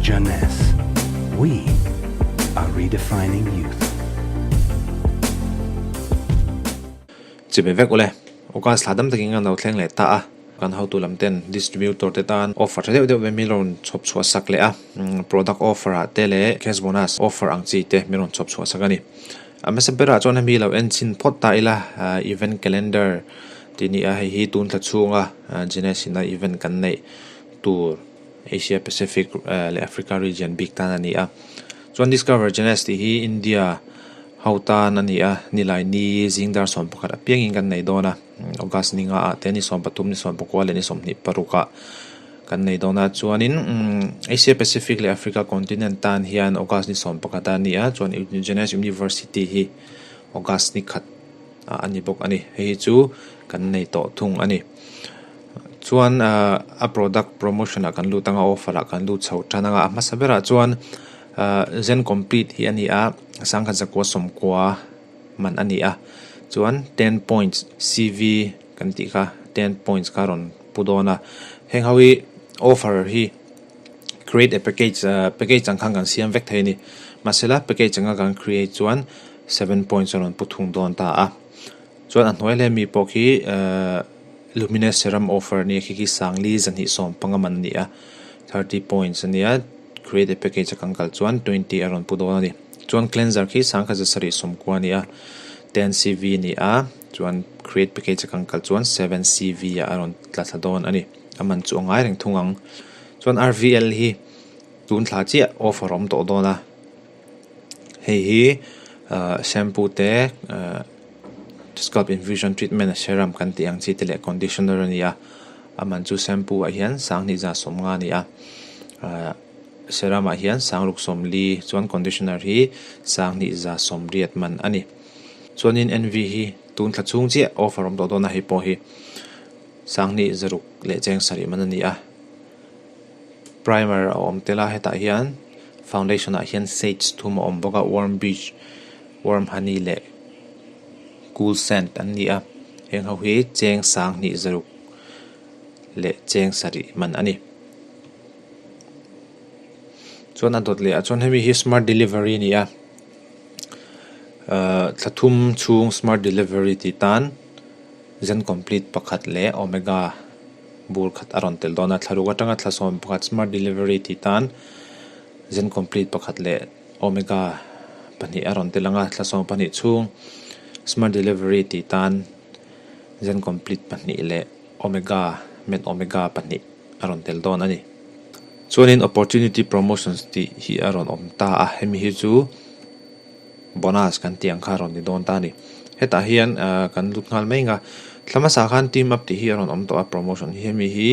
Jeunesse. We are redefining youth. Chibai vek ule. August thla dam takin kan lo thleng leh ta a. Kan hotu lam ten distributor te tan offer tha deuh deuh ve min rawn chhawp chhuah sak leh a. Product offer ah te leh cash bonus offer ang chi te min rawn chhawp chhuah sak a ni. A hmasa berah chuan hemi lo en chhin phawt ta ila event calendar tih ni a hei hi tun thla chhunga Jeunesse ina event kan neih tur Asia Pacific leh Africa region bik tan a ni a. Chuan Discover Jeunesse tih hi India ho tan a ni a, nilai ni zing dar 11 apiangin kan nei dawn a, August ni nga ah te ni 13, ni 19 leh ni 26 ah kan nei dawn a. Chuanin Asia Pacific leh Africa continent tan hian August ni 11 a ni a, chuan Jeunesse University hi August ni khat ah a ni bawk a ni. Hei hi chu kan nei tawh thung a ni. Chuan a product promotion ah kan lut anga offer ah kan lut chho tan anga a hmasa berah chuan zen complete hi a ni a sangkhat zakua sawmkua man a ni a chuan ten points C_V kan tih kha ten points kha a rawn pu dawn a heng ho hi offer hi create a package package ang khan kan siam vek thei a ni mahsela package anga kan create chuan seven points a rawn pu thung dawn ta a chuan a hnuai hle mi pawh khi ahh. Luminous Serum offer nia khi khi sangli zahnih 15 man a ni a, 30 points a nia, create a package a kan kal chuan 20 a rawn pu dawn a ni. Chuan cleanser khi sangkhat 790 a ni a, 10 CV a ni a, chuan create package a kan kal chuan 7 CV ah a rawn tla thla dawn a ni. A man chu a ngai reng thung ang. Chuan RVL hi tun thla chiah offer a awm tawh dawn a, hei hi shampoo te ahh. Scalp infusion treatment a serum kan tih ang chi te leh conditioner a ni a a man chu shampoo ah hian sanghnih za 50 a ni a ahh serum ah hian sangruk 40 chuan conditioner hi sanghnih za 80 man a ni chuanin N_V hi tun thla chhung chiah offer a awm tawh dawn a hei pawh hi sanghnih zaruk leh cheng sarih man a ni a primer a awm tel a hetah hian foundation ah hian shades thum a awm bawk a warm beach. Warm honey leh cool scent an ni a, heng ho hi cheng 2000 zaruk leh cheng sarih man a ni. Chuan a dawt leh ah chuan hemi hi smart delivery a ni a, ahh thla thum chhung smart delivery tih tan zen complete pakhat leh omega bur khat a rawn tel dawn a, thla ruk atanga thla 11 smart delivery tih tan zen complete pakhat leh. Omega pahnih a rawn tel ang a, thla 12 chhung Smart Delivery tih tan Zen Complete pahnih leh Omega Med Omega pahnih a rawn tel dawn a ni. Chuanin Opportunity Promotions tih hi a rawn awm ta a, hemi hi chu bonus kan tih ang kha a rawn ni dawn ta a ni. Hetah hian kan lut nghal mai ang a, thla hmasa khan Team Up tih hi a rawn awm tawh a, promotion hi hemi hi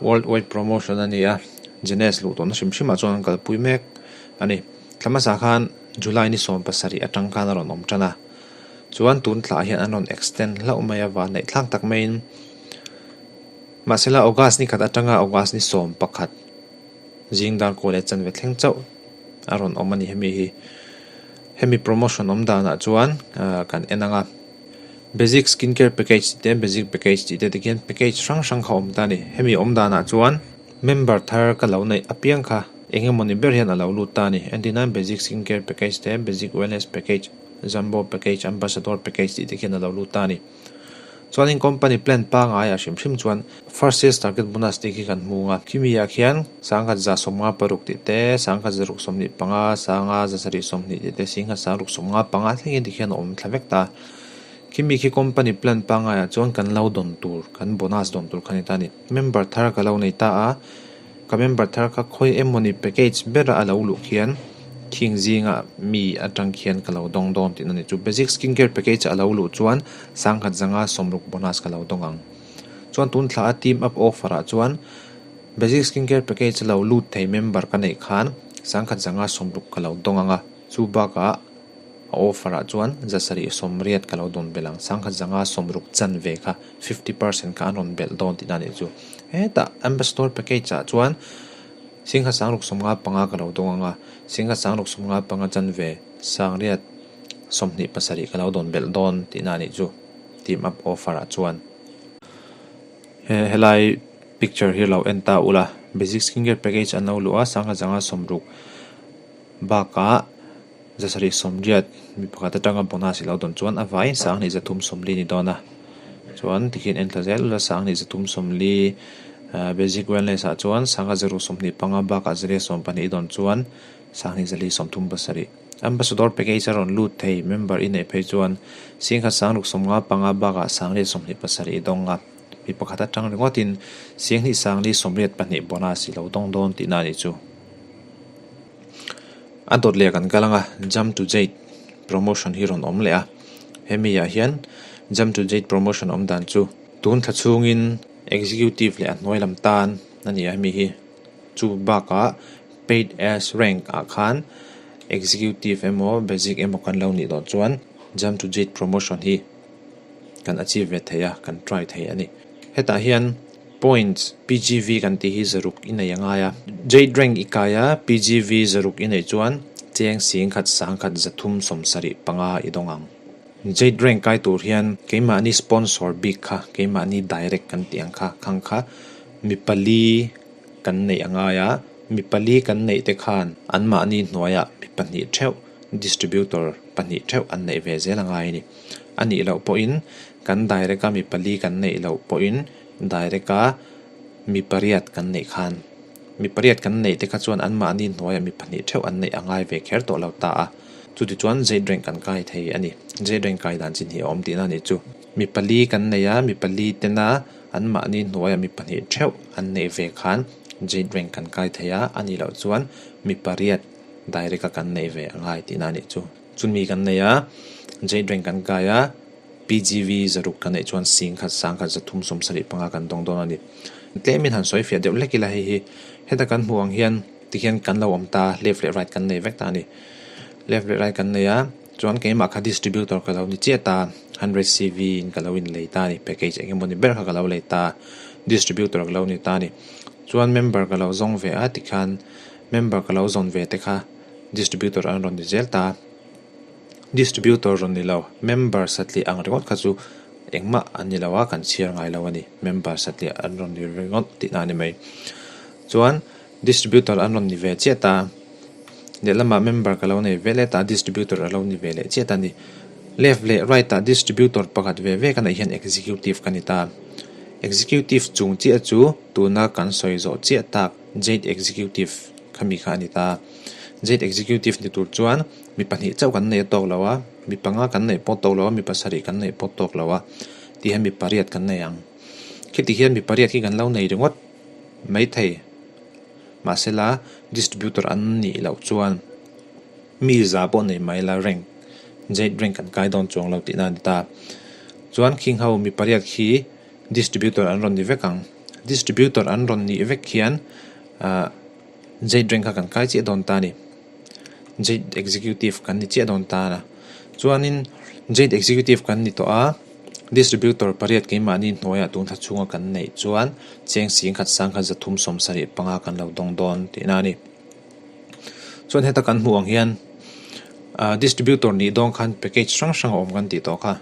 World Wide Promotion a ni a, Jeunesse luh tawhna hrim hrimah chuan an kalpui mek. a ni. Thla hmasa khan July ni 17 atang khan a rawn awm tan a, chuan tun thlah hian an rawn extend hlauh mai a, van neih thlak tak maiin mahsela August ni khat atanga August ni 11 zing dar kaw leh chanve thleng chauh a rawn awm a ni hemi hi. Hemi promotion awm danah chuan kan en ang a, basic skin care package tih te basic package tih te tikhian package hrang hrang kha a awm ta a ni. Hemi awm danah chuan member thar ka lo neih apiang kha. Eng emawni ber hian a lo lut ta a ni. Entirnan Basic Skin Care Package te, Basic Wellness Package, Jumbo Package, Ambassador Package tih te khian a lo lut ta a ni. Chuanin company plan pangai ah hrim hrim chuan First Sales Target Bonus tih khi kan hmu ang a. Khimi ah khian 1156 tih te, 1625, 1120 tih te, 1695 thlengin ti khian a awm thla vek ta. Khimi khi company plan pangai ah chuan kan lo dawn tur, kan bonus dawn tur kha a ni ta a ni. Member thar ka lo nei ta a. Ka member thar kha khawi emawni package bera a lo luh khian khing zinga mi atang khian ka lo dawng dawn tihna ni chu. Basic skin care package a lo luh chuan 1160 bonus ka lo dawng ang. Chuan tun thla a team up offer ah chuan basic skin care package a lo lut thei member ka neih khan 1160 ka lo dawng ang a, chu bakah a offer ah chuan 780 ka lo dawn belh ang. 1160 chanve kha 50% kha an rawn belh dawn tihna a nih chu. Hetah Ambassador package ah chuan 1695 ka lo dawng ang a, 1695 chanve 927 ka lo dawn belh dawn tihna a nih chu team up offer ah chuan. He helai picture hi lo en ta ula. Basic Skincare Package an lo luh a, sangha zanga sawmruk bakah zasarih sawmriat mi pakhat atanga bonus i lo dawn chuan a vaiin sanghnih zathum sawmli a ni dawn a. Chuan tikhian en thla zel ula sanghnih zathum sawmli Basic Wellness ah chuan sangha zaruk sawmhnih panga bakah zariat sawmpahnih i dawn chuan sanghnih zali sawmthum pasarih. Ambassador Package a rawn lut thei member i neih phei chuan singkhat sangruk sawmnga panga bakah sangriat sawmhnih pasarih i dawng a. Mi pakhat atang ringawtin singhnih sangli sawmriat pahnih bonus i lo dawng dawn tihna a nih chu. A dawt leh kan kal anga Jump to Jade promotion hi rawn awm leh a. Hemi ah hian Jump to Jade promotion awm dan chu tun thla chhungin Executive leh a hnuai lam tan a ni a hemi hi. Chu bakah Paid as rank ah khan Executive emaw Basic emaw kan lo nih dawn chuan Jump to Jade promotion hi kan achieve ve thei a, kan try thei a ni. Hetah hian points PGV kan tih hi zaruk i nei a ngai a. Jade rank i kai a, PGV zaruk i neih chuan cheng singkhat sangkhat zathum sawmsarih panga i dawng ang. Jade rank kai tur hian keimahni sponsor bik kha, keimahni direct kan tih ang kha, khang kha mi pali kan neih a ngai a, mi pali kan neih te khan anmahni hnuaiah mi pahnih theuh, distributor pahnih theuh an neih ve zel a ngai a ni. A nih loh pawhin kan direct a mi pali kan neih loh pawhin direct a mi pariat kan neih khan mi pariat kan neih te kha chuan anmahni hnuaiah mi pahnih theuh an neih a ngai ve kher tawh lo ta a. Chutichuan Jade rank kan kai thei a ni. Jade rank kai dan chin hi a awm tihna a nih chu. Mi pali kan nei a, mi pali tena Anmahni hnuaiah mi pahnih theuh an neih ve khan Jade rank kan kai thei a, a nih loh chuan mi pariat direct a kan neih ve a ngai tihna a nih chu. Chumi kan nei a, Jade rank kan kai a, PGV zaruk kan neih chuan singkhat sangkhat zathum sawmsarih panga kan dawng dawn a ni. Tlemin han sawi fiah deuh hlek ila hei hi heta kan hmuh ang hian tikhian kan lo awm ta, left leh right kan nei vek ta a ni. Left leh right kan nei a. Chuan keimah kha distributor ka lo ni chiah ta, 100 CV in ka lo inlei ta a ni, package eng emaw ni ber kha ka lo lei ta, distributor ka lo ni ta a ni. Chuan member ka lo zawng ve a tikhan member ka lo zawn ve te kha distributor an rawn ni zel ta. Distributor rawn ni lo, member satliah ang ringawt kha chu engmah an ni lo a, kan chhiar ngai lo a ni, member satliah an rawn ni ringawt tihna a ni mai. Chuan distributor an rawn ni ve chiah ta. Lehlamah member ka lo nei ve leh ta, distributor a lo ni ve leh chiah ta a ni. Left leh right ah distributor pakhat ve ve ka neih hian executive ka ni ta. Executive chung chiah chu tuna kan sawi zawh chiah tak Jade Executive khami kha a ni ta. Jade Executive ni tur chuan mi pahnih chauh kan nei a tawk lo a, mi panga kan neih pawh tawk lo a, mi pasarih kan neih pawh tawk lo a, tih hian mi pariat kan nei ang. Khiti hian mi pariat khi kan lo nei ringawt maithei. Mahsela, distributor an nih loh chuan mi za pawh nei mai la rank, Jade rank an kai dawn chuang lo tihna a ni ta. Chuan khing ho mi pariat khi distributor an rawn ni vek ang. Distributor an rawn nih vek khian ah Jade rank kha kan kai chiah dawn ta a ni. Jade executive kan ni chiah dawn ta a. Chuanin Jade executive kan ni tawh a. Distributor pariat keimahni hnuaiah tun thla chhunga kan neih chuan cheng singkhat sangkhat zathum sawmsarih panga kan lo dawng dawn tihna a ni. Chuan heta kan hmuh ang hian ah distributor nih dawn khan package hrang hrang a awm kan tih tawh kha.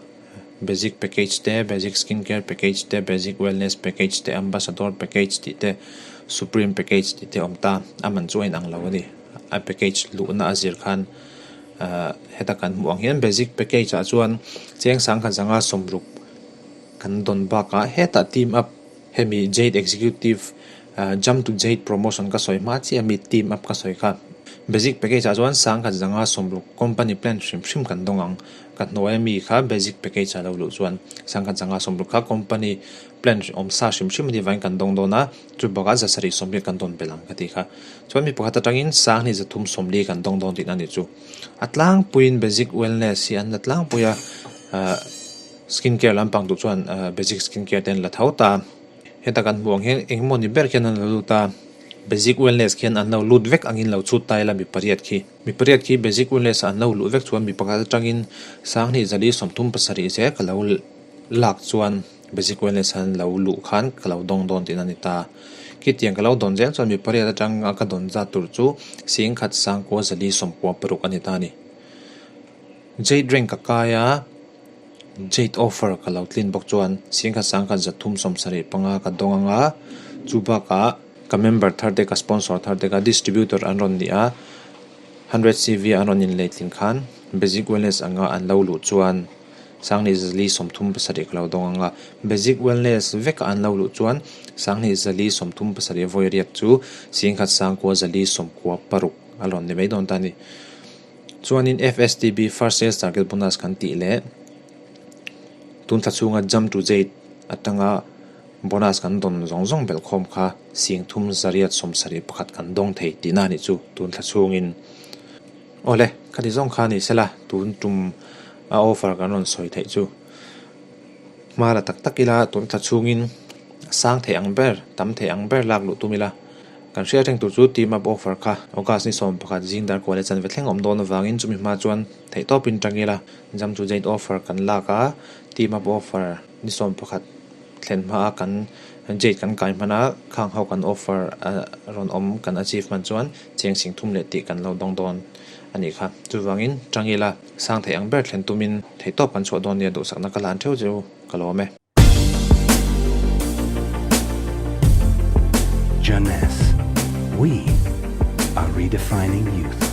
Basic package te, basic skin care package te, basic wellness package te, ambassador package tih te, supreme package tih te a awm ta. A man chu a inang lo a ni. A package luhna a zir khan. Ahh heta kan hmuh ang hian basic package ah chuan cheng sangkhat zanga sawmruk kan dawn bakah hetah team up hemi jade executive ahh jump to jade promotion ka sawi hma chiah ami team up ka sawi kha basic package ah chuan sangkhat zanga sawmruk company plan hrim hrim kan dawng ang ka hnuai ami kha basic package ah lo luh chuan sangkhat zanga sawmruk kha company plan awm sa hrim hrim anih vangin kan dawng dawn a. Chu bakah zasarih sawmriat kan dawn belh ang ka ti kha. Chuan mi pakhat atangin sanghnih zathum sawmli kan dawng dawn tihna a nih chu. A tlangpuiin basic wellness hi an la tlangpui a, ahh skin care lampang duh chuan ahh basic skin care te an la tho ta. Heta kan hmuh ang hian eng emaw ni ber khian an lo lut a, basic wellness khian an lo lut vek angin lo chhut ta ila mi pariat khi. Mi pariat khi basic wellness ah an lo luh vek chuan mi pakhat atangin sanghnih zali sawmthum pasarih zel ka lo lak chuan. Basic Wellness an lo luh khan ka lo dawng dawn tihna a ni ta. Khitiang ka lo dawn zel chuan mi pariat atanga ka dawn zat tur chu singkhat sangkua zali sawmkua paruk a ni ta a ni. Jade rank ka kai a, Jade offer ka lo tlin bawk chuan singkhat sangkhat zathum sawmsarih panga ka dawng ang a, chu bakah. Ka member thar te, ka sponsor thar te, ka distributor an rawn ni a, 100 CV an rawn inleitlin khan Basic Wellness anga an lo luh chuan Sanghnih 437 ka lo dawng ang a, Basic Wellness veka an lo luh chuan Sanghnih 437 vawi riat chu 10,000 sangkua 496 a rawn ni mai dawn ta a ni. Chuanin FSTB, First Sales Target Bonus kan tih leh tun thla chhunga Jump to Jade atanga Bonus kan dawn zawng zawng belhkhawm kha 3871 kan dawng thei tihna a nih chu tun thla chhungin. Awle, khati zawng kha ni sela tun tum a offer kan rawn sawi theih chu. Hma la tak tak ila tun thla chhungin sang thei ang ber, tam thei ang ber lak luh tum ila. Kan hriat reng tur chu team up offer kha August ni 11 zing dar kual leh chanve thleng awm dawn avangin chumi hma chuan theihtawpin tang ila jam chu jade offer kan lak a, team up offer ni 11 thlen hmaa kan jade kan kai hman a, khang ho kan offer a rawn awm kan achieve hman chuan cheng sing thum leh tih kan lo dawng dawn a nih kha. Chuvangin tang ila sang thei ang ber thlen tumin theihtawp kan chhuah dawn nia duhsakna ka hlan theuh chu ka lawm e. Jeunesse, we are redefining youth.